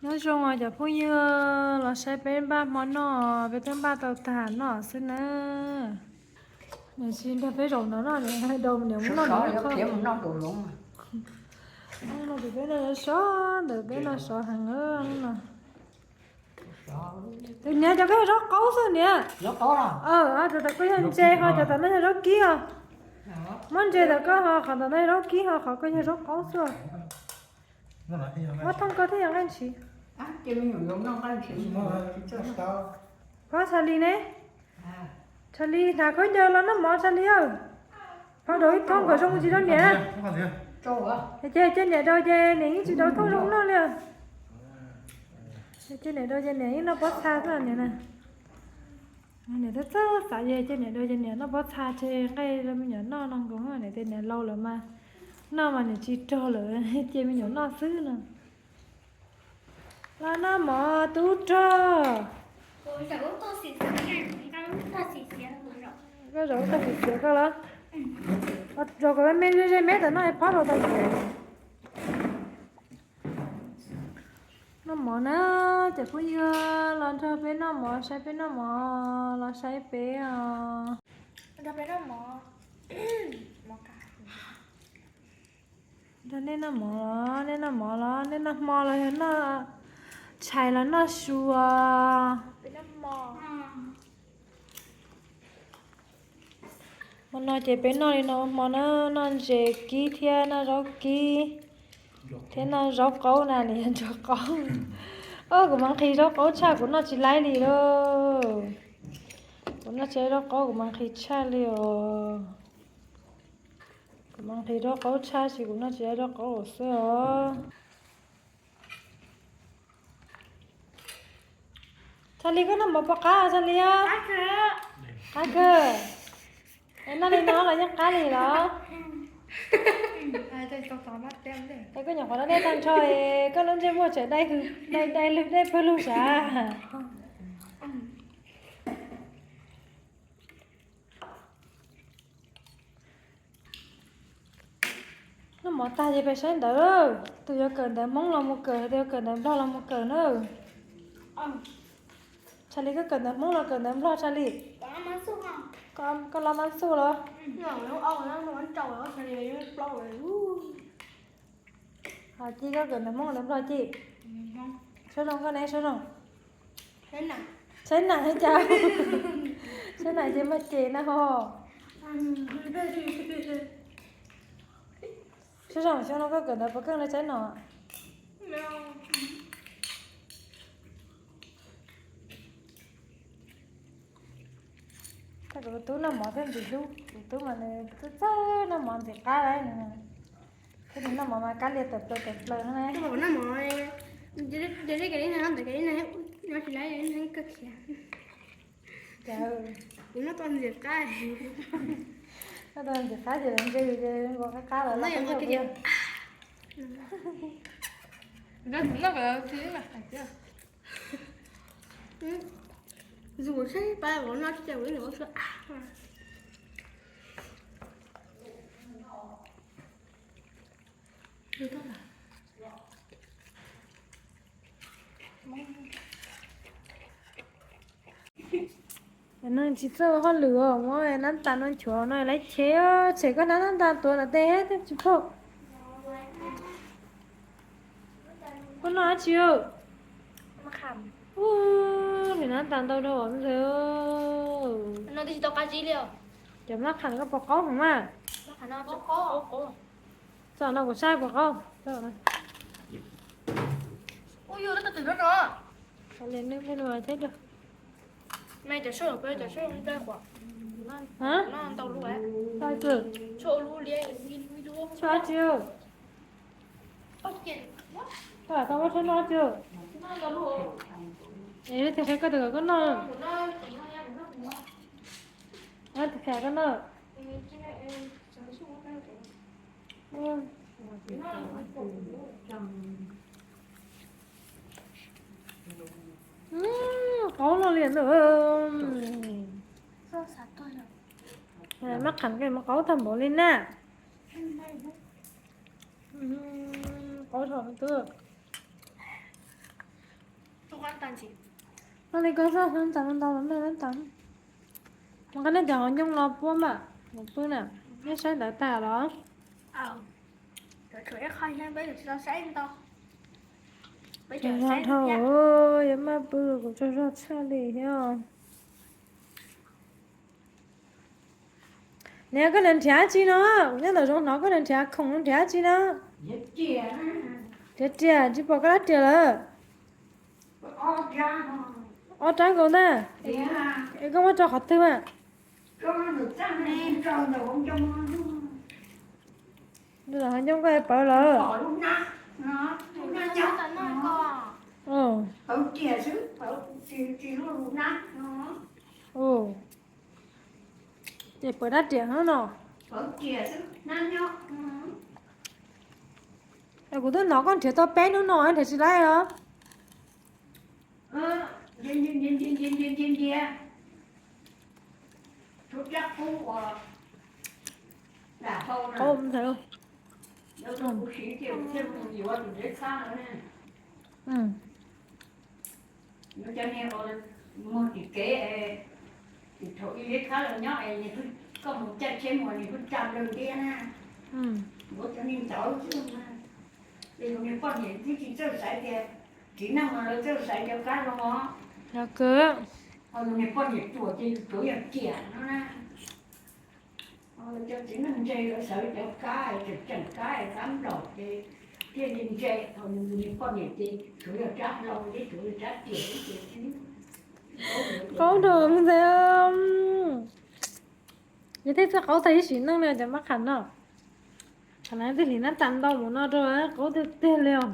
Nyob zoo os cov phooj ywg, los saib peb npaj hmo noj, peb twb npaj tau tag noj xwb na. Nws tsis nrog peb zaum no no, nws daus niam mus noj nws qhov. Peb noj sov ntawm peb noj sov heev no. Tus niam cov koj yog zaub qaub xwb niam. Cov tas koj yog ntse ho cov tas no yog zaub kib os. Muab ntse tas koj ho qhov tas no yog zaub kib ho qhov koj yog zaub qaub xwb. Muab thooj koj thiaj yog nqaij ntshiv. Pab Tshas Lis ne? Tshas Lis hnav khaub ncaws los noj mov Tshas Lis aw. Phau daus ib thooj kom zoo tsis rau niam. Ces cia niam daus ces niam yeej tsis daus thooj zoo noj li. Cia niam daus ces niam yeej noj pob txha xwb niam na. Niam twb txawj xav ces cia niam daus ces niam noj pob txha tseg nqaij rau me nyuam noj no nkaus, niam tias niam laus lawm mas noj mas niam tsis rog lawm, cia me nyuam noj xwb no. Los noj mov tub rog. Koj zaum ub toj xim xiav koj los? Zaum kom me ze me tam no es pab rau tau. Noj mov na, cov phooj ywg los nrog peb noj mov, saib peb noj mov, los saib peb os. Nrog nej noj mov los, nej noj mov los, nej noj hmo los yog noj tshais los noj su os. Hmo no ces peb noj li no hmo na, noj ntses kib thiab noj zaub kib thiab noj zaub qaub na, nws yog ntses qaub. Kuv mas nqhis zaub qaub tshaj, kuv noj tsis laib li lauj. Kuv noj tsis laib zaub qaub, kuv mas nqhis tshaj li os. Kuv mas nqhis zaub qaub tshaj sis kuv noj tsis laib zaub qaub xwb os. Tshaj Lis, koj noj mov puas qab Tshaj Lis? Qab kawg. Es noj li no los yeej qab li los? Es koj nyuam qhuav noj dej tag nrho es koj lub ntsej muag tseem dai dai lwg dej pawg lug sav. Noj mov tag ces peb saib ntawv, tus yuav kawm ntawv Hmoob los mus kawm, tus yuav kawm ntawv Nplog los mus kawm na. Tshaj Lis, koj kawm ntawv Hmoob los kawm ntawv Nplog Tshaj Lis? Koj lov mab xu los? Ci, koj kawm ntawv Hmoob ntawv Nplog Ci? Suab zoo koj ne, suab zoo. Saib nam li cas? Saib nam ces maj ces na ho. Suab zoo, xyoo no koj kawm ntawv puas keej li saib no? Kuv tub noj mov thiaj ntxim hlub, kuv tub mas nws txawj txawj noj mov ntxim qab lawm. Thiab nws noj mov mas kab lias tawm plaws tawm plaws no ne. Kuv noj tau ntxim qab, noj tau ntxim qab ces lawv ntse ces nkaus qab qab los lawv qab. Zus saib pab vauv noj tsis cas vauv ib nus ua suab. No tsis txawj hauj lwm os, muab nab tas no nchuav no lawv chev, tshem koj nab nab tas tuav no tes thiab tsis phauj. Koj noj dab tsi? Ub, niam nab tas ntau dhau ntawd. Cov mab qham koj puas qaub heev mas? Txog no kuv saib puas qaub. Li nws thiaj li thiab. Tshuav dab tsi? Koj lam tau muab tsheb noj dab tsi? Es tias saib koj tus kom koj noj. Tias koj noj. Qaub no li ntawd. Mab qham koj mas qaub tag npaum li na. Qaub dhau twb. Noj li koj zoj, ntawm no ntau los noj ntau. Mas koj noj cov qhov ncauj los puab mas, mus pw na, neb saib ntawv tag los? Tsaug zog dhau, yuav maj pw kuv tsaug zog tshaj li thiab. Niam, koj niam nrhiav dab tsi no? Kuv nyob ntawm zoov hnov koj niam nrhiav khoom no nrhiav dab tsi no? Nrhiav riam, tsis pom koj dab riam lawm. Ob rab nkaus ntag. Es koj muab rau qhov twg mas? Ntawm qhov ncauj koj pawv lawm. Ces pawv dab riam no no. Kuv twb hnov koj nrhiav tau peb hnub no nrhiav tsis laib los? Qub ntawd. Cov niag muag tim kev, thaum ib zeb qab los nyob es nws, koj mus caij tsheb muag nws pheej tsa nplawg ntiab na. Yuav cov niag ntawd xwb. Ces yus niag poj niam twb tsis txawj xaiv tias txiv neej no lawv txawj xaiv cov kab zoo os. Ho yus niag poj niam ruam ces yus tsuav yog riam no na. Cov txiv neej ntse lawv xaiv cov kab tseem tseem kab, kab nplaum ces thiaj li ntse. Ho yus niag poj niam ces tsuav yog rab hlau thiab tsuav yog rab riam ces. Qaub nrog ntxhais, yog tej txoj qaub tag ib sim neej li cov mab qham no. Qhov no twb hliv nab tas ntau mus no rau qaub tiag tiag li os.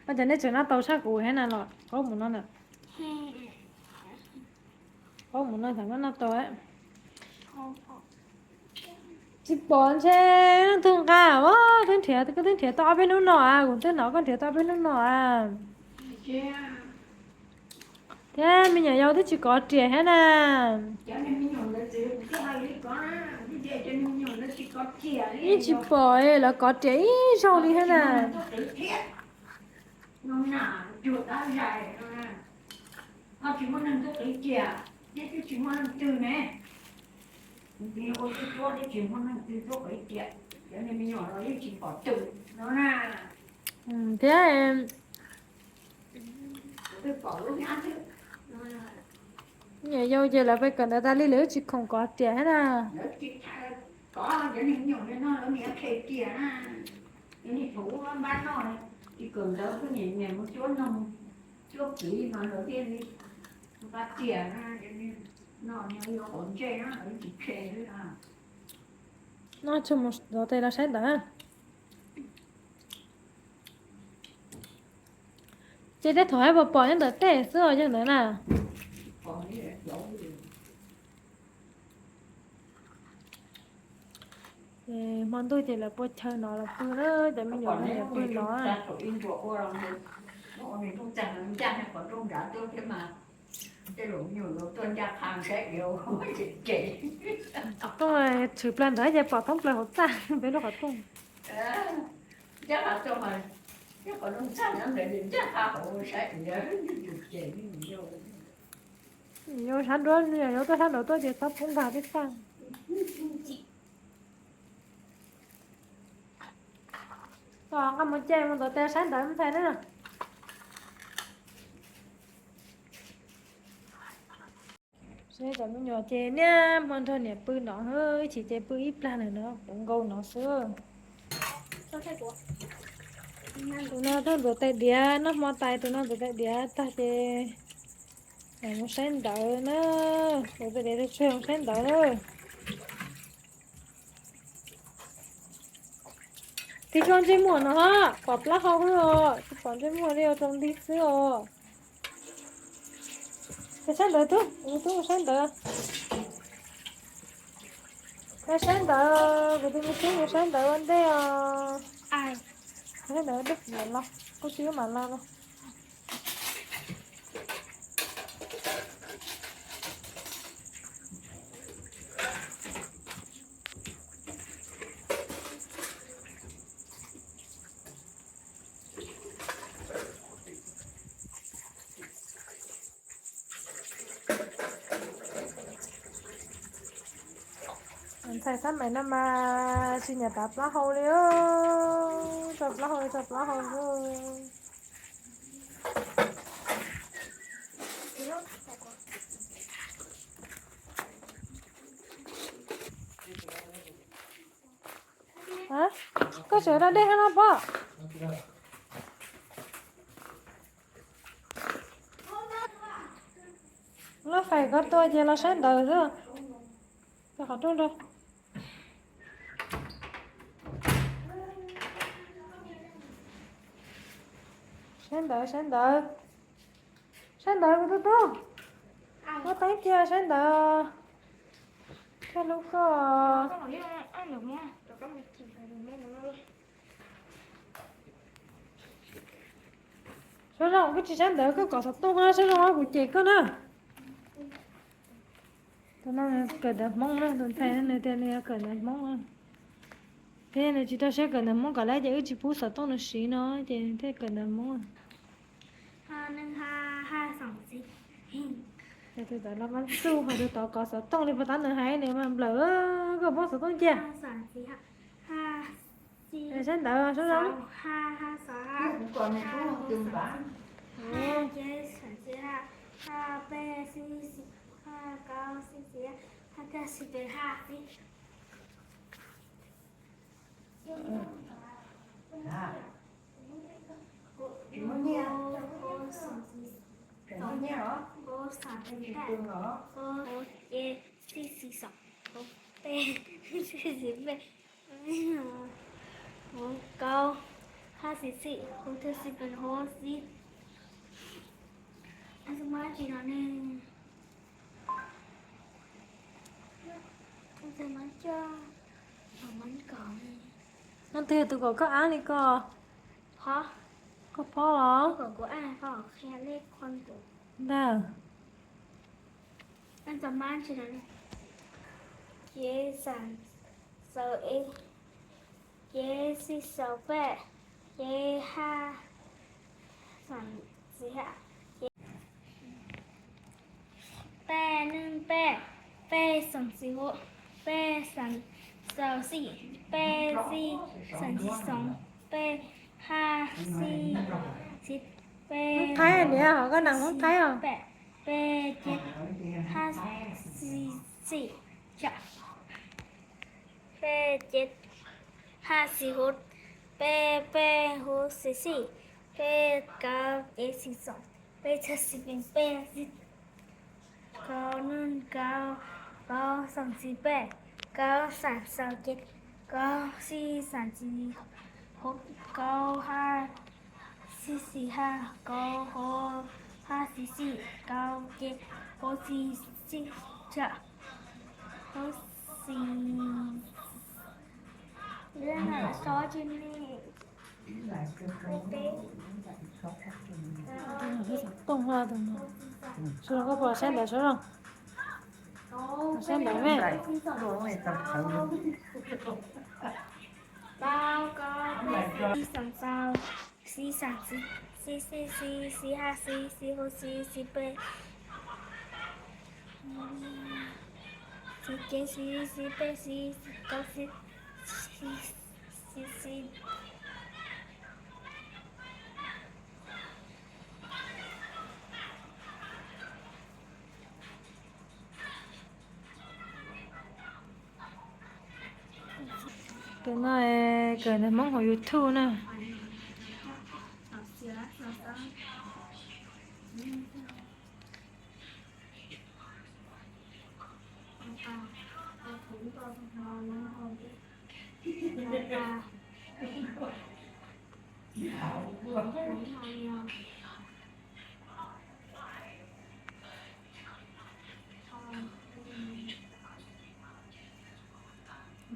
Mas cov nej tseem noj tau sab kuv thiab na los qaub mus no na. Qaub mus no xav muab noj tau. Tsis pom ntshe leej twg nqa, twb nrhiav, koj twb nrhiav tau ob peb hnub no a, kuv twb hnov koj nrhiav tau ob peb hnub no a. Thiab me nyuam yaus twb tsis kov riam thiab na. Yeej tsis pom lawv kov riam ib zaug li thiab na. Ho tsis muaj neeg tuaj qiv riam, thiab twb tsis muaj leej twg ne. Ua tub tuab twb tsis muaj leej twg tuaj qiv riam, cov niag me nyuam los yeej tsis pom twg no na. Thiab, me nyuam yaus ces lawv pais kawm ntawv tas li lawv twb tsis khoom kov riam thiab na. Kov cov niag me nyuam no lawv niam qhe riam na. Cov niag thaum ub npab noj, tsis kawm ntawv pheej niam mus cuab noog, cuab kiv mas lawv thiaj li nqa riam na. Cov niag no yuav qhov ntsej na lawv tsis qhe li. Noj tsuag mus ntov tes los saib ntawv. Ces tej thaum hais pom pom nyob ntawm tej xwb os yog ntawd na. Hmo ntuj ces lawv pua chaw no los pw na, cov me nyuam no lawv pw no. Qhov rooj tshwm plaws ntawd ces pom thoob plaws hauv txaj peb lub qhov rooj. Ncaj qha tuaj mas, ncaj qha tuaj ncaj qha hauv saib, yuav sab nraud, yuav tuaj sab nraud tuaj ces txhob poob nkag peb txaj. Nqa mus ces mus ntov tes saib ntawv ntxhais na. Cov me nyuam ces niaj hmo nrog niam pw no, ib chim ces pw ib plag lawm no, puv nkaus no xwb. Tus no tuaj ntxuav tais diav, noj hmo tais tus no ntxuav tais diav tag ces mus saib ntawv na. Ntxuav tais diav tsuag tsuag mus saib ntawv na. Tig hlo ntsej muag no ha, pom plab hau xwb os, tsis pom ntsej muag li os, zoo nti xwb os. Peb saib ntawv tub, tub saib ntawv. Peb saib ntawv, kuv tus me tub yuav saib ntawv ua ntej os. Saib ntawv ua ntej mam los, kuv tsis yuav mam los los. Txhais xab mais no mas tsis nyiam tav plaub hau li, tso plaub hau li tso plaub hau li. Koj tseem da dej hab no pob. Lub fais koj tuaj ces los saib ntawv xwb. Qhov rooj rau. Saib ntawv, saib ntawv. Saib ntawv kuv tus tub. Muab teeb cia saib ntawv. Koj hlub koj. Suab Zoo, koj tsis saib ntawv koj kov xov tooj, Suab Zoo, kuv cem koj na. Tus no kawm ntawv Hmoob na, tus ntxhais nws tias nws yuav kawm ntawv Hmoob na. Thiab nws tsis rau siab kawm ntawv Hmoob kom lawm ces wb tsis pub xov tooj nws siv no ces thiaj kawm ntawv Hmoob. Tus tod los mas txuj, ho tus tod kov xov tooj li puag ta nws hais nws mas nplawm, koj pub xov tooj cia. Saib ntawv Suab Zoo. Huv kaub, hab xib xib, huv thib xib peem huv xib. Leej twg yog tus kom koj ab li ko? Koj phob los? Ntag. Ces xaus ib, ces xij xaus peb, ces hab xaus xis hab, ces peb neej peb, peb xaus xis huv, peb xaus xij, peb xij xaus xis xoom, peb hab xij xis, peb Hmoob Thaib niam, ho koj nas Hmoob Thaib os. Peb ces hab xij xij, peb ces hab xij huv, peb peb huv xis xij, peb kaum ces xis xoom, peb txog xis peem peb xij, kaum neej kaum, kaum xaus xis peb, kaum xaus xaus ces, kaum xij xaus xis huv, kaum hab xij xis hab, kaum huv hab xis xij, kaum ces huv xis xij, huv xis Tooj, Suab Zoo, koj puas saib ntawv Suab Zoo? Saib ntawv me. Xib xaus xis, xib xij xis, xib hab xis, xib huv xis, xib peb xis, ces xis, xib peb xis, kaum xis, xib xij. Tus no kawm ntawv Hmoob hauv YouTube na.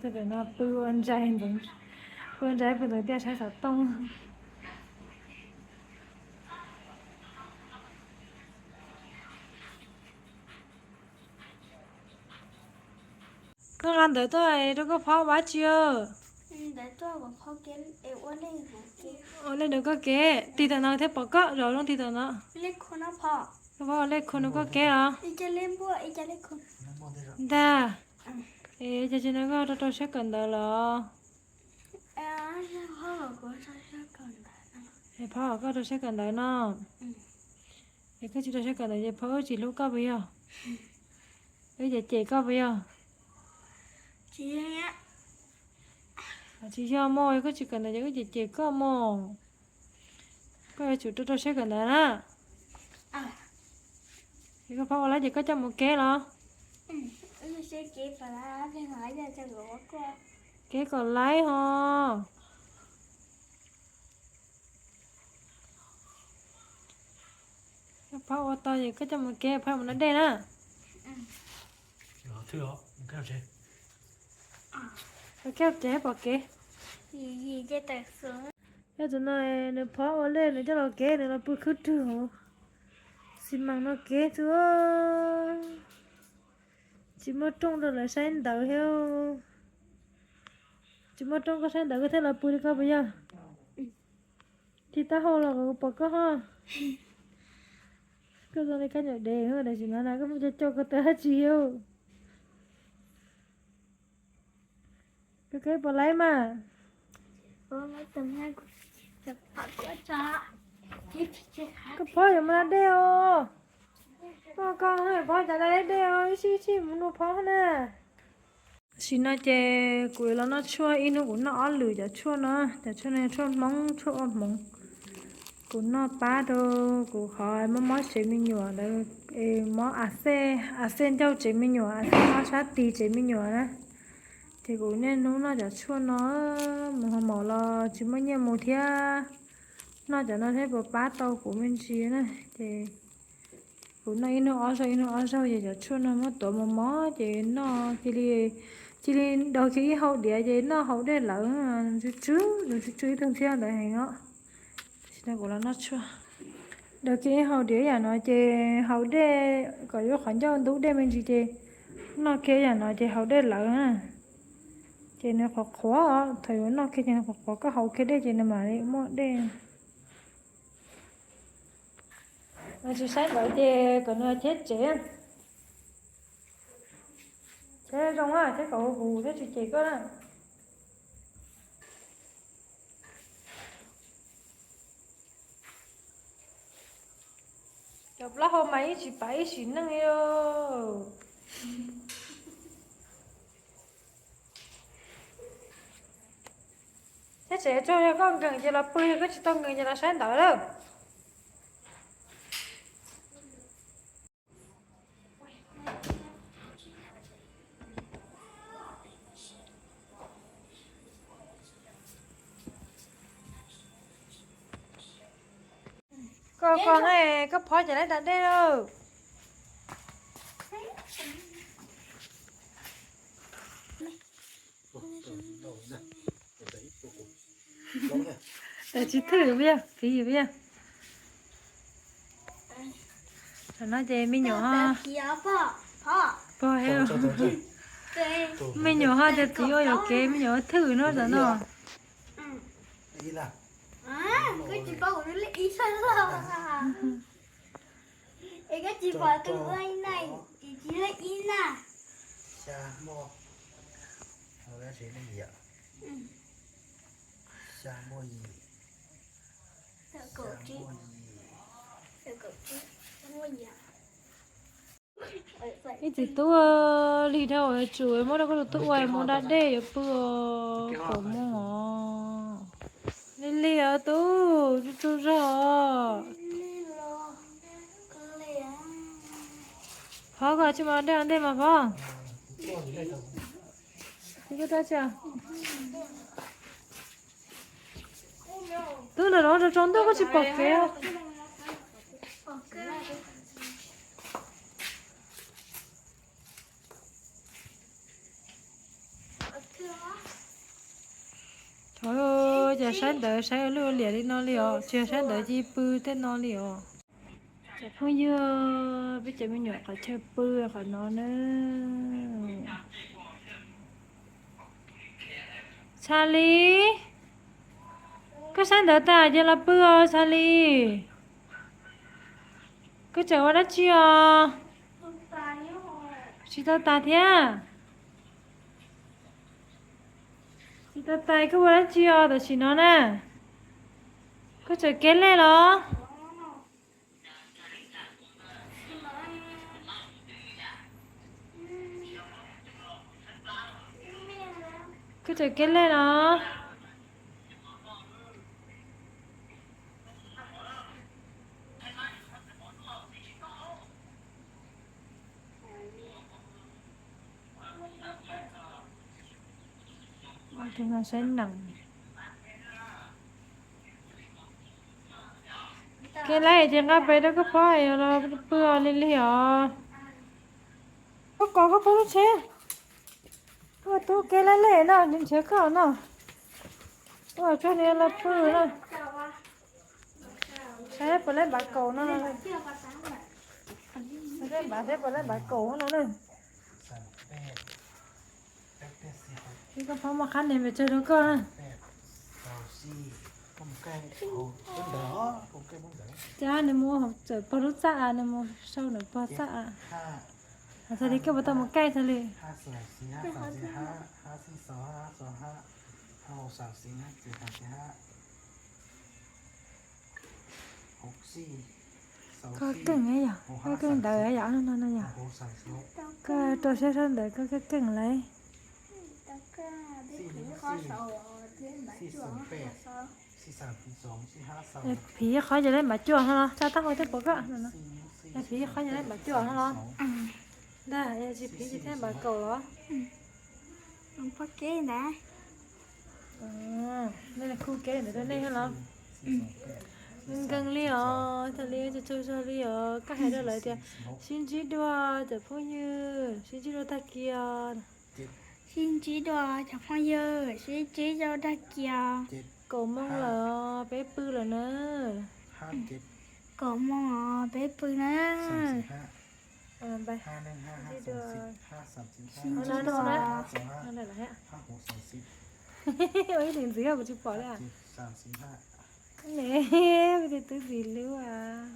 Tus pem no pw ua ntsais, pw ua ntsais pw ntawd tiaj saib xov tooj. Koj nqa ntawv tuaj rau koj phob ua dab tsi? Ua lej rau koj kev, tig tam no thiaj pom koj, zaum zoo tig tam no. Koj phob ua lej khu rau koj kev os. Ntag. Es cas tsis no koj rau rau sab kawm ntawv los? Es Phob, koj rau sab kawm ntawv no. Es koj tsis rau sab kawm ntawv ces Phob wb tsis hlub koj puas yog? Wb cem cem koj puas yog? Tsis yog mog, yog koj tsis kawm ntawv ces wb cem cem koj mog. Koj yuav tsum rau rau sab kawm ntawv na. Es koj Phob ua laib ces koj coj mus keb los? Keb kom laib ho. Koj Phob ua tau ces koj coj mus keb, Phob mus da dej na. Koj tsev pom kev. Yog tus no nws Phob ua lej nws coj los kev, nws los pw khwb rwg hauv xi mas no kev xwb. Tsis muaj rooj rau lawv saib ntawv thiab. Tsis muaj rooj koj saib ntawv koj thiaj los pw li koj puas yog? Tib taub hau los kuv pom koj ho. Koj zoo li kab nyuam dev, tam sim no na koj muaj cov coj koj tawv dab tsi yau? Koj keb puas laib mas? Koj Phob yuav mus da dej os. Koj, koj Phob cov da dej os, ib sij ib sij mus nug Phob na. Tam sim no ces kuv yuav los noj tshuaj, ib hnub kuv noj ob lwm cov tshuaj no, cov tshuaj no tshuaj Hmoob, tshuaj ua hmoov. Kuv noj pab rau kuv qhov mob mob tsev me nyuam ntawd, es mob a xej, a xej ncauj tsev me nyuam, a xej mob sab tis tsev me nyuam na. Ces kuv niaj hnub noj cov tshuaj no, mus hoo maum los tsis muaj nyiaj mus thiab. Noj cov no thiaj puas pab tau kuv me ntsis na. Ces kuv noj ib hnub ob zaug, ib hnub ob zaug, ces cov tshuaj no muab tuav mos mos ces noj cia li, cia li daus kiag ib hau diav ces noj haus dej lawm, tsw tsw, nws tsw tsw ib tug ntxhiab ntawd heev os. Tam sim no kuv los noj tshuaj, daus kiag ib hau diav yam no ces haus dej kom yuav qhov ncauj ntub dej me ntsis ces noj kiag yam no ces haus dej lawm na. Ces nws qhuav qhuav, thaum yuav noj kiag ces nws qhuav qhuav, koj haus kiag dej ces nws mam li muaj dej. Tsis saib ntawv ces kom nws cheb tsev. Cheb zoo na, cheb kom huv huv thiab tsis cem koj na. Cov plaub hau mas ib tsis pav ib sim neej li. Thiab tseem tsuas yog koj nkees ces los pw, yog koj tsis tau nkees ces los saib ntawv lawm. Koj, koj, koj phob ces laib da dej lauj. Tsis thwj puas yog, phiv yus puas yog? Tam no ces me nyuam ho, pog, me nyuam ho tias txiv ua yuam kev, me nyuam thwj no tam no. Es koj tsis pom tus ua ib na, ces tsis ua ib na. Ib txiv tub lig dhau, tsum muab rau koj tus tub ua mus da dej yuav pw os, kaum moos os. Lig lig os tub, tsuj tsuj zog os. Phob, koj tsis mus da dej ua ntej mas Phob. Twb nram no rau tsaus ntuj koj tsis pom kev. Thov, cas saib ntawv saib ua lwj ua liam li no li os, tsis yog saib ntawv cia li pw tej no li os. Cov phooj ywg, peb cov me nyuam qhov chaw pw qhov no na. Xalis, koj saib ntawv tas ces los pw os Xalis. Koj tseem ua dab tsi os? Tsis tau tas thiab. Tais tais, koj ua dab tsi os tam sim no na? Koj tseem keb lej los? Koj tseem keb lej los? Tus no saib nees. Keb lej ces nqa pem rau koj phob los pw os, lig lig os. Koj kos koj phob lub tsheb. Koj tub keb lej lej no, nws nrhiav koj no. Ua tsuag ni los pw no. Saib puas laib npav kaus no. Saib npav, saib puas laib npav kaus no na. Ib koj phob muaj qab neeg pes tsawg rau koj na. Cas nws mus txawm pog lub txaj, nws mus sau nws pog txaj. Txog li koj puas tau mus kaij txog li? Koj keej yom, koj keej ntawd yom, no no yom. Koj rau siab sab ntawd koj keej keej lawm. Phiv qhov yog laib npav cuaj no los, tsa tab hau thiab puas koj? Phiv qhov yog laib npav cuaj no los. Ntag, yog tsis phiv ces thiaj npav kaum los. Nej kuj kev ntawd rau nej los. Nkees li os, tag li tsaug zog li os, koj hais rau lawv tias sib ntsib dua cov phooj ywg, sib ntsib dua tag kis. Sib ntsib dua cov phooj ywg, sib ntsib dua tag kis. Kaum moos lawm, peb pw lawm na. Kaum moos os, peb pw na. Sib ntsib dua. Ua ib ntxiv kuv tsis pom li. Ne, kuv tus txiv hlub as.